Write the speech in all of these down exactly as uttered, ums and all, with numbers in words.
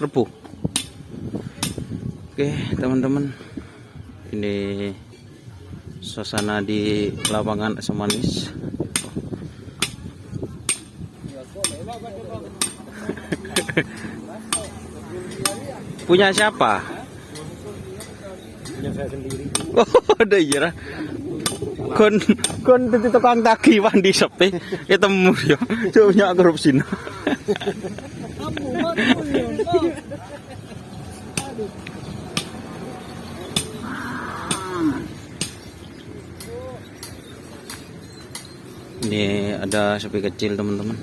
Rebbhu. Oke, teman-teman. Ini suasana di lapangan Asam Manis. Punya siapa? Punya saya sendiri. Oh, ada iya, ra. Kon, kon tadi tukang tagi, Pak, di sepi. Ya, temu, ya. Coba korupsi, nah. Ini ada sapi kecil, teman-teman.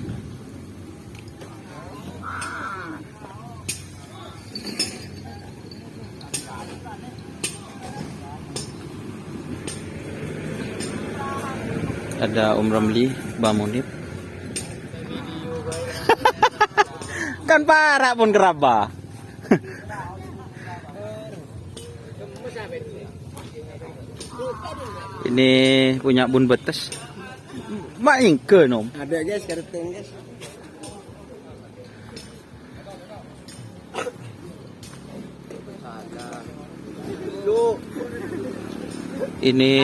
Ada Om Ramli, Bang Munib. Kan para' pon keraba. Ini punya Bun Betes. Mak ingke, nom. Ada, guys, kareteng, guys. Ini,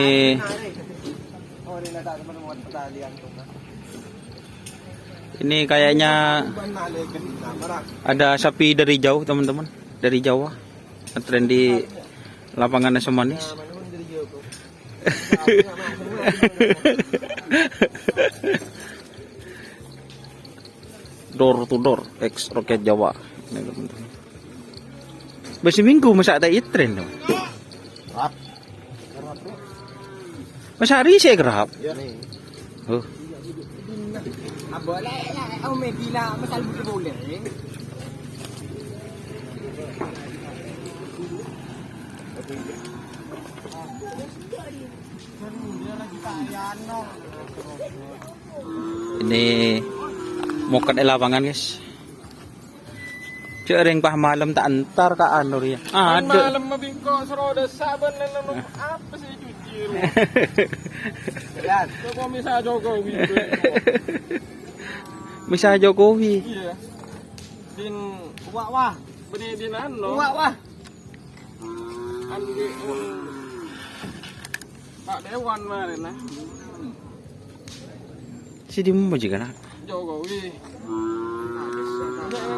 ini kayaknya ada sapi dari jauh, teman-teman. Dari Jawa. Ngetren di lapangan Asam Manis. Door to door, ex Roket Jawa. Bâ' seminggu masa' ta' ètrèn, no? Kerap. Kerap, bro. Masa' arè sè kerap? Iya. Oh. Abâ' lè, lè, oh, Medina, masal budi boleh. Ini mokèt è lapangan, guys. Jhâ' rèng pas malem ta' entar ka anu rèya. Ah, adâ'. Malem mabingko sero dessa bân nèng apa sè ècuci? Coba misa Jokowi. Misa Jokowi. Iya. Din wah, wah. Bânnè din anu. Wah, wah. Andi, hmm, Pak Dewan marèna. Sè dimma jiyâ kana'? Jokowi.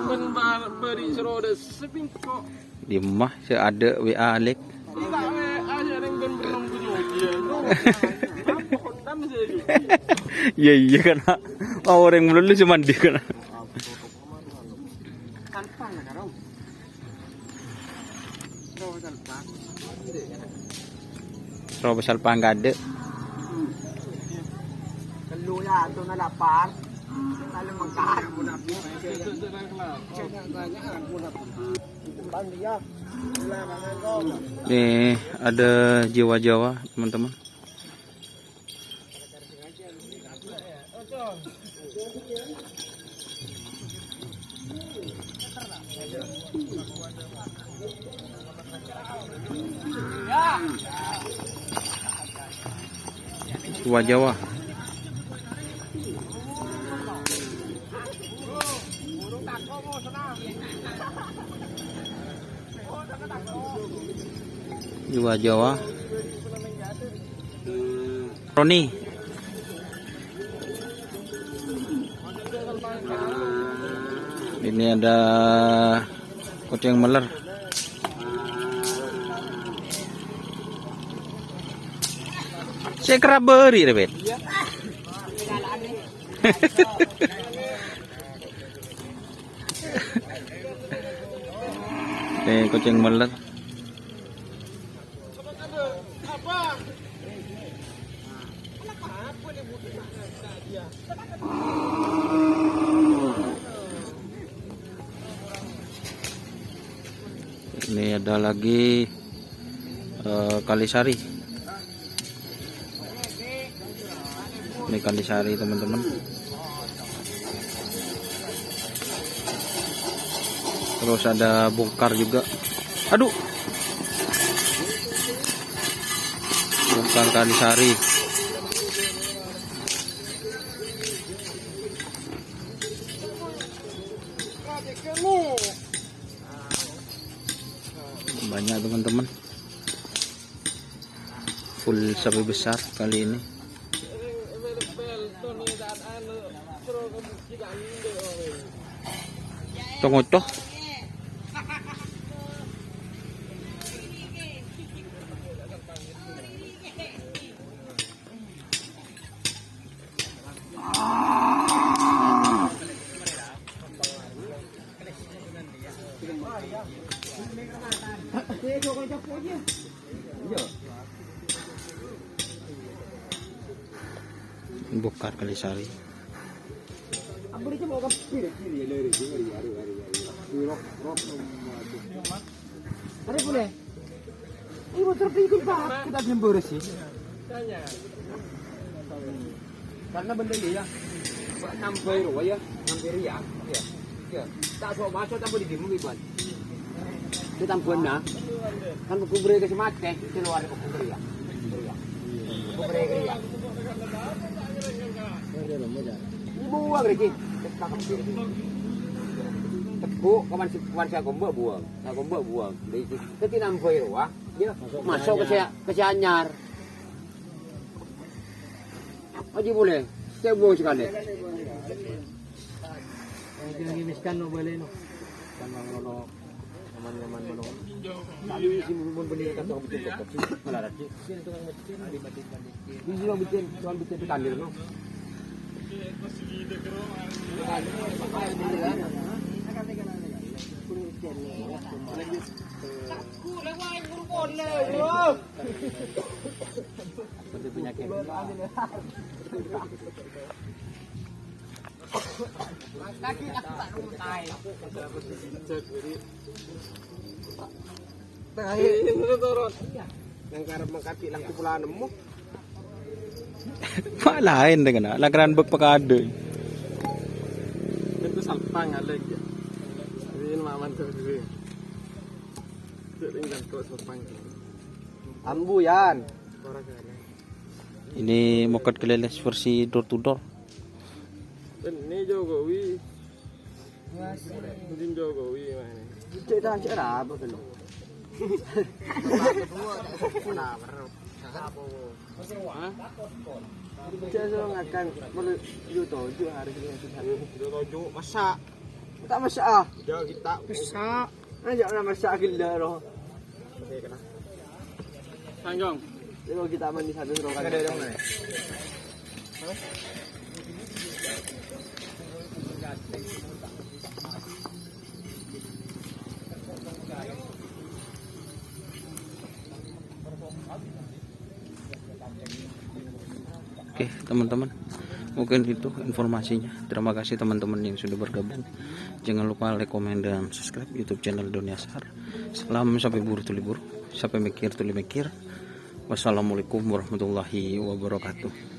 Bân ba-, bâri' sero dessa bingko. Dimma sè adâ' W A Alex. Enggak W A, sè rèng bân belum punya ujian. Apa kontan sih? Iyâ, iyâ, kana'. Orèng melulu sè mandi kana'. Salpang ya, Karo? Roba salpang. Roba salpang gâdâ. Tellu ya, itu na lapar. Kalau mengkar. Ini ada jiwa-jiwa, teman-teman. Jiwa-jiwa. Jiwa-jiwa. Roni. Ini ada kucing meler. Saya kerap beri, Rebet. Nih, kucing meler. Ini ada lagi, eh, Kalisari. Ini Kalisari, teman-teman. Terus ada bongkar juga. Aduh. Bongkar Kalisari. Banyak, teman-teman. Full sapi besar kali ini. Tongoco. Bokar Kalisari. Ada boleh. Ini motor pinggul, Pak. Kita belum beres sih. Karena benda ini ya, Pak, nambah rowa ya, nambah ya. Ya. Ya. Tak sok masuk tanpa digimu, Iban. Itu tambuhan, nah. Kan kubur ke semate, itu luar kubur ya. Kubur ya. Ini buang lagi. Tepuk, kawan si, kawan saya gombak buang. Saya gombak buang. Jadi, itu nambah rowa. Ya, masuk ke saya, ke saya anyar. Aja boleh. Saya buang sekali. Lagi miskan no boleh no. Kan ngono aman-aman mano. Tapi sih mun bener kata betul kok. Malah lagi. Ini cuma bikin, cuma bikin itu kandir no. Betul penyakit. Yang karep mengkaji langsung pula nemu. Mak lain dengan lakaran bek pekade. Itu salpang alek ya. Ini maman tuh dulu. Itu tinggal kok salpang. Ambu, Yan. Ini moket keleles versi door to door. Ini Jokowi. Mungkin Jokowi mana? Cek dah, cek dah, apa belum? Hah? Cek so ngakan, perlu yo tojo harus yo tojo. Yo tojo, masak. Tak masak ah. Jauh kita. Masak. Aja lah masak gila loh. Sanjong. Ini kalau kita mandi satu serong kan. Oke, teman-teman. Mungkin itu informasinya. Terima kasih teman-teman yang sudah bergabung. Jangan lupa like, komen, dan subscribe YouTube channel Dunia Sar. Salam sape buru tuli buru, sape mikir tuli mikir. Wassalamualaikum warahmatullahi wabarakatuh.